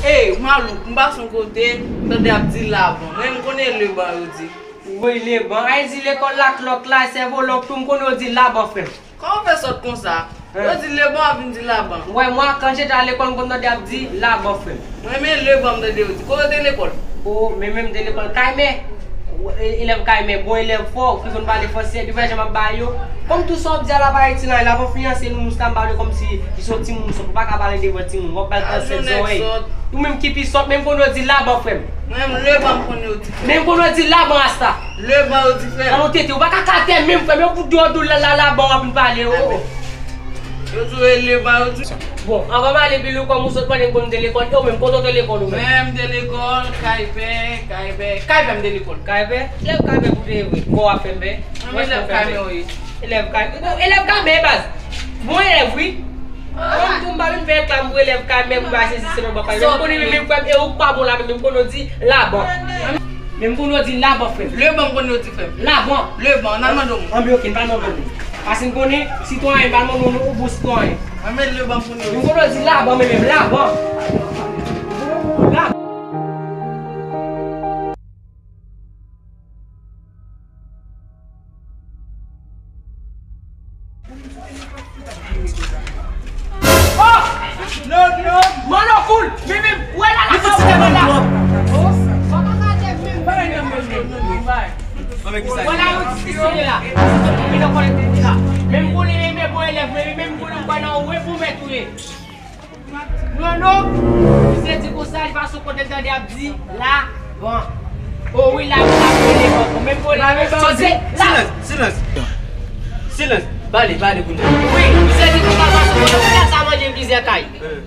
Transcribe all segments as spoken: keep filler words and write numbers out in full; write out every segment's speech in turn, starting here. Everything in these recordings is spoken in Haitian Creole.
Ey, malouk, m pase yon kote, m tande y ap di Laban. Mwen, m konnen Leban yo di. Woy, Leban. Ay di lekòl la klòk la, sèvo lòk tou, m konnen yo di Laban, frè m. Kòman w fè sòt konsa? Hein? Yo di Leban, w ap vin di Laban. Wè, mwen, kan jete a lekòl, m konn tande y ap di Laban, frè m. Mwen, men Leban, m tande yo di. Kote w te lekòl? O, men menm m te lekòl kay mè. E-, elèv kay mè, bon elèv fò, ki konn pale fransè, li pa janm ap ba yo. Kòm tou sa w ap di a la pa iti la, Laban fiyanse Nounous la, m pale kòmsi li se yon timoun sòt. Ou pa ka pale devan timoun, w ap ba l trannsèt zòrèy. Ou menm ki pi sòt, men m konn yo di Laban, frè m. Mwen, Leban, m konn yo di, frè m. Men m konn yo di Laban, asta. Leban, yo di, frè m. Alon tete, ou pa ka katè menm, frè m. Yo pou di yo di w la, la, Laban, w ap vin pale, o, o. Yo di w e Leban, yo di. Bon, anvan m ale pi lwen, kòm ou sot pale, m konn te lekòl, e ou menm, kote w te lekòl, ou menm? Mwen, m te lekòl, kay pè, kay pè, kay pè, m te lekòl. Kay pè? Elèv kay pè pou te ye vre. Bon, w ap fè m pè. Mwen, elèv kay mè, wi. Elèv kay, bon, elèv kay mè, baz. Bon elèv, wi. Mwen tou m pa vin fè reklam pou elèv kay mè pou bay sesi, se nan bò kay mè. M konnen menm, menm frè m, e ou k pa bon la, menm, menm konnen w di Laban. Menm konnen w di Laban, frè m. Leban m konnen w di, frè m. Laban. Leban, n al mande w. Anben, oke, n pa mande w. Paske m konnen sitwayen, pa mande w, ou bon sitwayen. Anben, Leban m konnen w di. Menm konnen w di Laban, menm, menm, Laban. Laban. Oh! Non, non. Mano cool. Men, men, wè la, la, la, wè la. Wè la, yon ti sisye la. Menm konnen, men, men, bon elèv, men, menm konnen, kwè nan ou, wi, pou mèt ou ye. Non, non. Misye di konsa, li pa sou kote tande ap di Laban. O wi, Laban, Laban, Laban. Menm pou Laban, Laban, silans, silans. Silans. Pale, pale pou nou. Wi, misye di konsa, pa sou kote tande ap manje plizyè kay.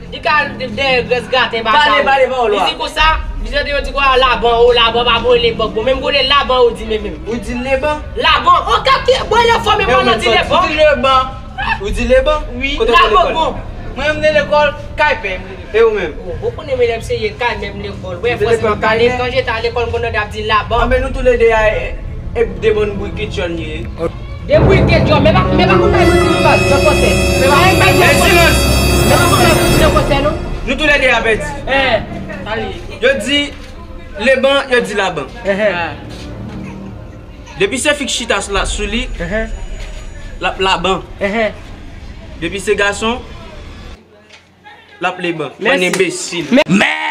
Li ka dèyè grès graten, pa sa. Pale, pale, pale. Li di konsa, misye di, yo di konsa, Laban, o, Laban, pa bon, Leban. Bon, menm konnen Laban, ou di, men, menm. Ou di Leban? Laban, o, gade, bon, elèv fò, men pa nan di Leban. Ou di Leban. Ou di Leban? Wi, Laban, bon. Mwen, m te lekòl kay pè m. E ou menm? Bon, ou konnen men lè m serye kay menm lekòl. Wè, franse m pale, kan jete a lekòl, m konn tande ap di Laban. Anben, nou toulede a, e, e, de bann bwiketjòn ye. De bwiketjòn, men pa, men pa konn bay manti non, baz, nan fransè. Men pa konn bay manti. Men silans! Men pa konn bay manti nan fransè, non. Nou toulede a pèdi. Eh. Yo di Leban, yo di Laban. Depi se fi k chita sou la, sou li, l ap Laban. Depi se gason, l ap Leban. Bann enbesil. Mèsi.